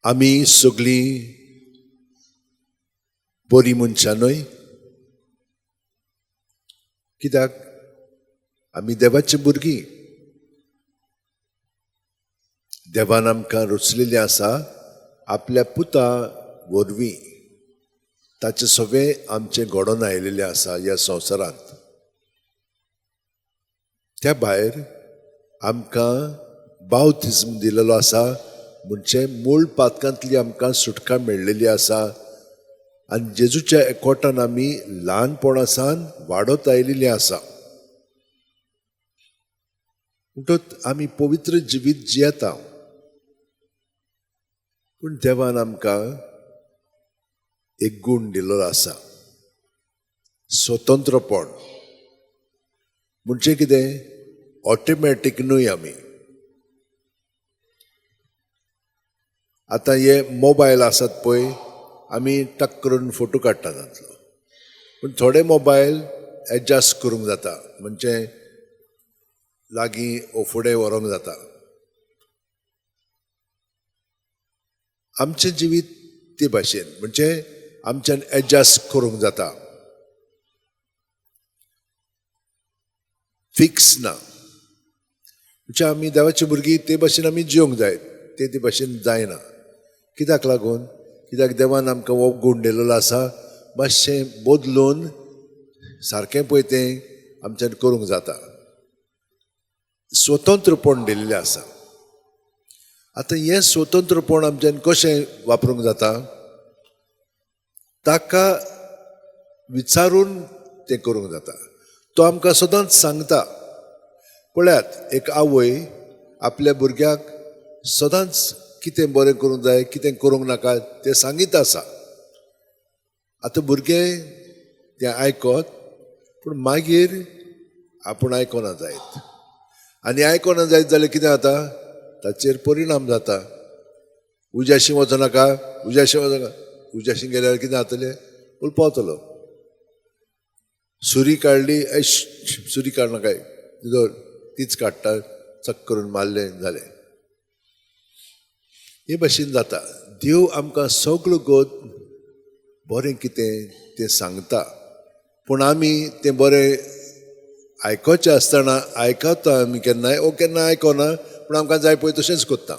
आमी सगळीं बरीं मनशां न्हय? कित्याक आमी देवाची भुरगीं. देवान आमकां रचलेलें आसा आपल्या पुता वरवीं. ताचें सगळें आमचें घडोवन आयिल्लें आसा ह्या संवसारांत. त्या भायर आमकां बावतिज्म दिलेलो आसा, म्हणजे मूळ पातकांतली आमकां सुटका मेळ्ळेली आसा आनी जेजूच्या एकवटान आमी ल्हानपणा सावन वाडत आयिल्ली आसा. म्हणटच आमी पवित्र जिवीत जियेता. पूण देवान आमकां एक गूण दिल्लो आसा, स्वतंत्रपण. म्हणजे कितें? ऑटोमॅटीक न्हय आमी. आतां हे मोबायल आसात पळय, आमी टक करून फोटो काडटा तांतलो. पूण थोडे मोबायल एडजस्ट करूंक जाता, म्हणजे लागीं वो फुडें व्हरूंक जाता. आमचें जिवीत ते भाशेन, म्हणजे आमच्यान एडजस्ट करूंक जाता, फिक्स ना. म्हणजे आमी देवाची भुरगीं ते भाशेन आमी जिवंक जाय, ते ते भाशेन जायना. कित्याक लागून? कित्याक देवान आमकां हो गूण दिलेलो आसा, मातशें बदलून सारकें पळय तें आमच्यान करूंक जाता. स्वतंत्रपण दिल्लें आसा. आतां हें स्वतंत्रपण आमच्यान कशें वापरूंक जाता, ताका विचारून तें करूंक जाता. तो आमकां सदांच सांगता. पळयात, एक आवय आपल्या भुरग्याक सदांच कितें बरें करूंक जाय, कितें करूंक नाका तें सांगीत आसा. आतां भुरगें तें आयकत, पूण मागीर आपूण आयकना जायत. आनी आयकना जायत जाल्यार कितें जाता, ताचेर परिणाम जाता. उज्याशी वचो नाका, उज्याशी वचो नाका. उज्याशी गेल्यार कितें जातलें, उलपावतलो. सुरी काडली, सुरी काडनाकाय, तीच काडटा, चक करून मारलें, जालें. हे भाशेन जाता. देव आमकां सगळो गोत बरें कितें तें सांगता, पूण आमी तें बरें आयकोचें आसतना आयकता आमी केन्नाय, ओ केन्ना आयकना, पूण आमकां जाय पळय तशेंच करता.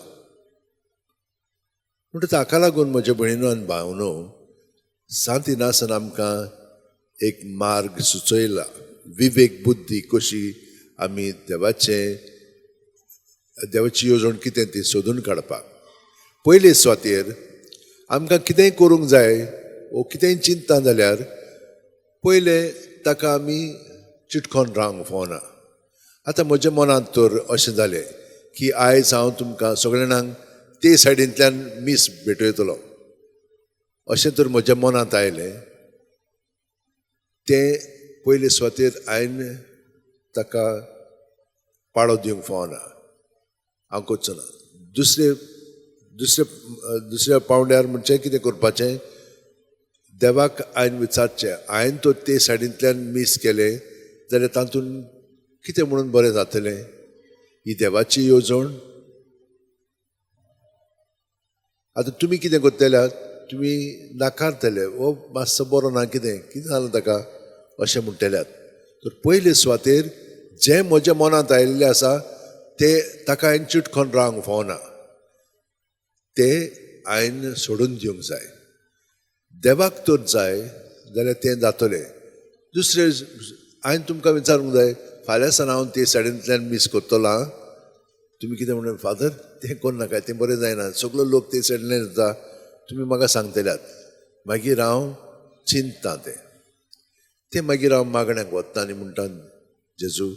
म्हणटच हाका लागून म्हज्या भयणीनो आनी भावनो, सांत इनासान आमकां एक मार्ग सुचयला, विवेक बुद्धी कशी आमी देवाचें, देवाची येवजण कितें ती सोदून काडपाक. पयले सुवातेर आमकां कितेंय करूंक जाय वो कितेंय चिंतता जाल्यार पयलें ताका आमी चिटकोन रावंक फावना. आतां म्हज्या मनांत तर अशें जालें की आयज हांव तुमकां सगळे जाणांक ते सायडींतल्यान मीस भेटयतलो, अशें तर म्हज्या मनांत आयलें. तें पयले सुवातेर हांवें ताका पाळो दिवंक फावना, हांव करचो ना. दुसरे दुसरे दुसऱ्या पावंड्यार म्हणजे कितें करपाचें, देवाक हांवें विचारचें, हांवें तर ते सायडींतल्यान मीस केलें जाल्यार तातूंत कितें म्हणून बरें जातलें, ही देवाची येवजण. आतां तुमी कितें करतल्यात, तुमी नाकारतले, हो मातसो बरो ना, कितें कितें जालां ताका, अशें म्हणटल्यात. तर पयले सुवातेर जें म्हज्या मनांत आयिल्लें आसा तें ताका हांवें चिटकोन रावंक फावना, तें हांवें सोडून दिवंक जाय. देवाक तर जाय जाल्यार तें जातलें. दुसरें हांवें तुमकां विचारूंक जाय, फाल्यां सान हांव ते सायडींतल्यान मीस करतलो आं, तुमी कितें म्हणून फादर तें करूं नाका, तें बरें जायना, सगलो लोक ते सायडींतल्यान येता, तुमी म्हाका सांगतल्यात. मागीर हांव चिंतता तें, तें मागीर हांव मागण्याक वता आनी म्हणटा, जेजू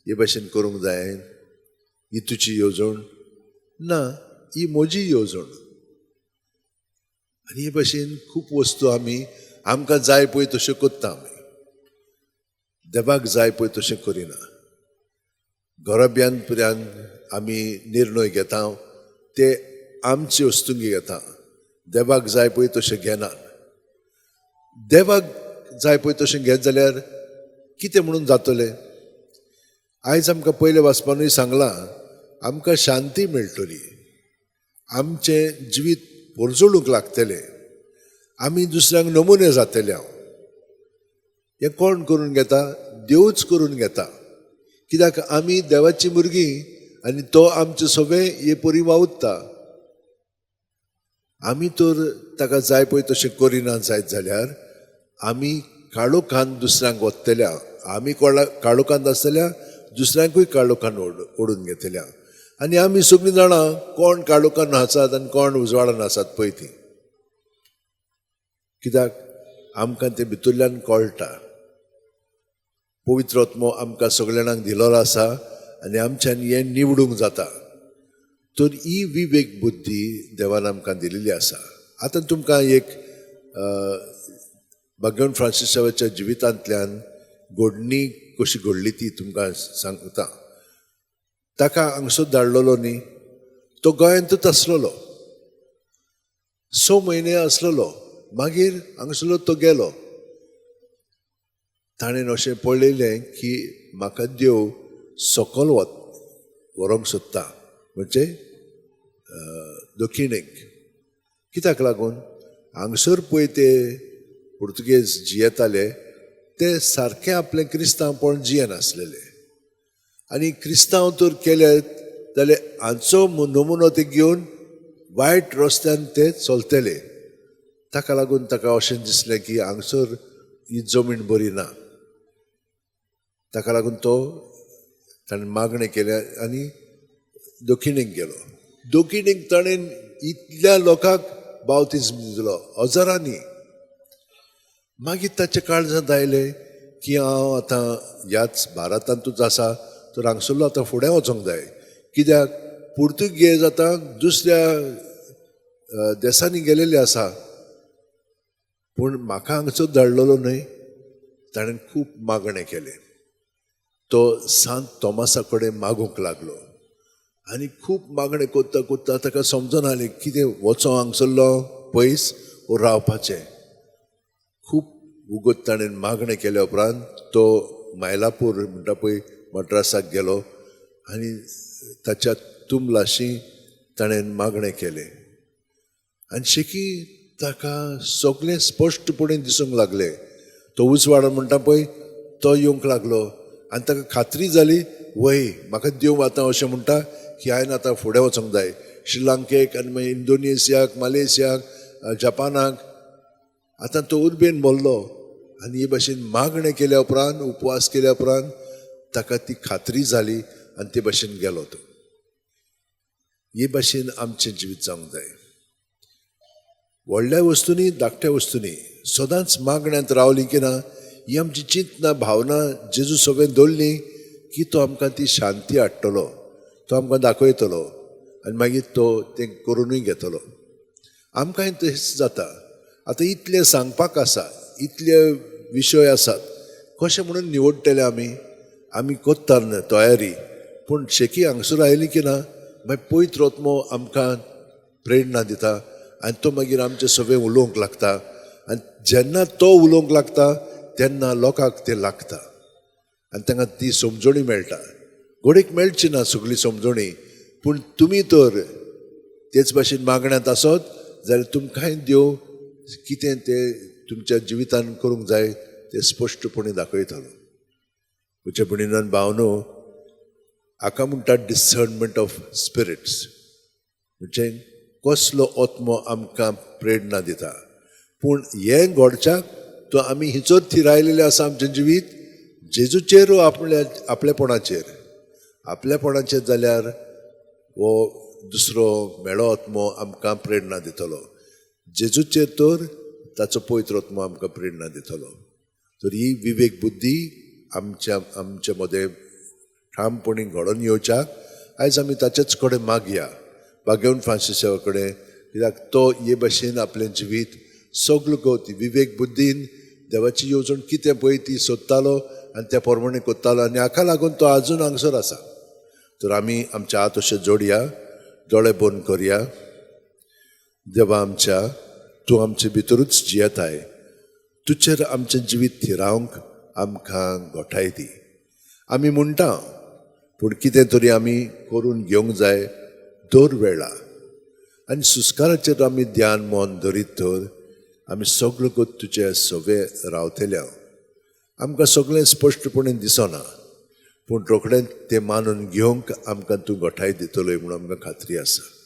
हे भाशेन करूंक जाय, ही तुजी येवजण ना, ही म्हजी येवजण. आनी हे भाशेन खूब वस्तू आमी आमकां जाय पळय तश्यो करता, आमी देवाक जाय पळय तशें करिना. घराब्यान पर्यंत आमी निर्णय घेता ते आमचे वस्तूंक घेता, देवाक जाय पळय तशें घेना. देवाक जाय पळय तशें घेत जाल्यार कितें म्हणून जातलें? आयज आमकां पयलें वाचपानूय सांगलां, आमकां शांती मेळटली, आमचें जिवीत पोरजोळूंक लागतलें, आमी दुसऱ्यांक नमुने जातले. हांव हें कोण करून घेता? देवूच करून घेता. कित्याक आमी देवाची भुरगीं आनी तो आमचे सगळे हे परी वावुरता. आमी तर ताका जाय पळय तशें करिना जायत जाल्यार आमी काळोखान दुसऱ्यांक वतल्या, आमी काळोखांत आसतल्या दुसऱ्यांकूय काळोखान ओडून घेतल्या. आनी आमी सगळीं जाणां कोण काळोखान आसात आनी कोण उजवाडान आसात पळय ती. कित्याक आमकां तें भितरल्यान कळटा. पवित्र आत्मो आमकां सगळ्या जाणांक दिलोलो आसा आनी आमच्यान हें निवडूंक जाता. तर ही विवेक बुद्धी देवान आमकां दिलेली आसा. आतां तुमकां एक भाग्यवंत फ्रांसीस सावेच्या जिवितांतल्यान घडणी कशी घडली ती तुमकां सांगता. ताका हांगसर धाडलेलो न्ही, तो गोंयांतूच आसलेलो, 6 म्हयने आसलेलो, मागीर हांगसरलो तो गेलो. ताणें अशें पळयलें की म्हाका देव सकल व्हरोंक सोदता, म्हणजे दक्षिणेक. कित्याक लागून हांगसर पळय ते पुर्तुगेज जियेताले ते सारकें आपलें क्रिस्तांवपण जियेनासलेले. आनी क्रिस्तांव तर केले जाल्यार हांचो नमुनो ते घेवन वायट रस्त्यान ते चलतले. ताका लागून ताका अशें दिसलें की हांगसर ही जमीन बरी ना. ताका लागून तो ताणें मागणें केलें आनी दक्षिणेक गेलो. दक्षिणेक ताणें इतल्या लोकांक बावतिज्म दिलो, हजारांनी. मागीर ताच्या काळजांत आयलें की हांव आतां ह्याच भारतांतूच आसा, तर हांगसरलो आतां फुडें वचोंक जाय. कित्याक पुर्तुगेज आतां दुसऱ्या देसांनी गेलेले आसा, पूण म्हाका हांगसर धाडलेलो न्हय. ताणें खूब मागणें केलें. तो सांत तोमासा कडेन मागूंक लागलो आनी खूब मागणें करता करता ताका समजना जालें कितें वचों हांगसरलो पयस वो रावपाचें. खूब उगत ताणें मागणें केल्या उपरांत तो मायलापूर म्हणटा पळय मड्रासाक गेलो आनी ताच्या तुमलाशी ताणें मागणें केलें. आनी शेकी ताका सगळें स्पश्टपणे दिसूंक लागलें. तो उजवाड म्हणटा पळय तो येवंक लागलो आनी ताका खात्री जाली, वय म्हाका देव आतां अशें म्हणटा की हांवें आतां फुडें वचोंक जाय, श्रीलंकेक आनी मागीर इंडोनेशियाक, मलेशियाक, जपानाक. आतां तो उर्बेन भरलो आनी हे भाशेन मागणें केल्या उपरांत, उपवास केल्या उपरांत ताका ती खात्री जाली आनी ते भाशेन गेलो तो. हे भाशेन आमचें जिवीत जावंक जाय. व्हडल्या वस्तूंनी धाकट्या वस्तूंनी सदांच मागण्यांत रावली की ना, ही आमची चिंतना भावना जेजू सगळें दवरली की तो आमकां ती शांती हाडटलो, तो आमकां दाखयतलो आनी मागीर तो तें करुनूय घेतलो. आमकांय तशेंच जाता. आतां इतलें सांगपाक आसा, इतले विशय आसात, कशें म्हणून निवडटले आमी? आमी करता न्हय तयारी, पूण शेकी हांगसर आयली की ना मागीर पवित्र आत्मो आमकां प्रेरणा दिता आनी तो मागीर आमचे सगळें उलोवंक लागता. आनी जेन्ना तो उलोवंक लागता तेन्ना लोकांक तें लागता आनी तांकां ती समजणी मेळटा. घोडेक मेळची ना सगळी समजणी, पूण तुमी तर तेच भाशेन मागण्यांत आसत जाल्यार तुमकांय देव कितें तें तुमच्या जिवितान करूंक जाय तें स्पश्टपणे दाखयतलो. म्हज्या भयणीन भावनो, हाका म्हणटात डिसर्नमेंट ऑफ स्पिरिट्स, म्हणजे कसलो आत्मो आमकां प्रेरणा दिता. पूण हें घडच्याक तो आमी हिचोच थिरायलेलें आसा आमचें जिवीत जेजूचेर वो आपलेपणाचेर. आपलेपणाचेर जाल्यार हो दुसरो मेळो आत्मो आमकां प्रेरणा दितलो, जेजूचेर तर ताचो पवित्र आत्मो आमकां प्रेरणा दितलो. तर ही विवेक बुद्धी आमच्या मदें ठामपणी घडोवन येवच्याक आयज आमी ताचेच कडेन मागया, भाग्यवंत फ्रांसीसा कडेन. कित्याक तो हे भाशेन आपलें जिवीत सगळो गवती विवेक बुद्दीन देवाची येवजण कितें पळय ती सोदतालो आनी त्या प्रमाणे करतालो आनी हाका लागून तो आजून हांगसर आसा. तर आमी आमच्या हात अशे जोडया, दोळे बंद करया. देवा आमच्या, तूं आमचे भितरूच जियेताय, तुजेर आमचें जिवीत थिरावंक आमकां गोठाय दी. आमी म्हणटा पूण कितें तरी आमी करून घेवंक जाय दर वेळा. आनी सुस्काराचेर आमी ध्यान मन धरीत तर आमी सगळो तुजे सवे रावतले. आमकां सगळें स्पश्टपणे दिसना, पूण रोखडें तें मानून घेवंक आमकां तूं घटाय दितलोय म्हणून आमकां खात्री आसा.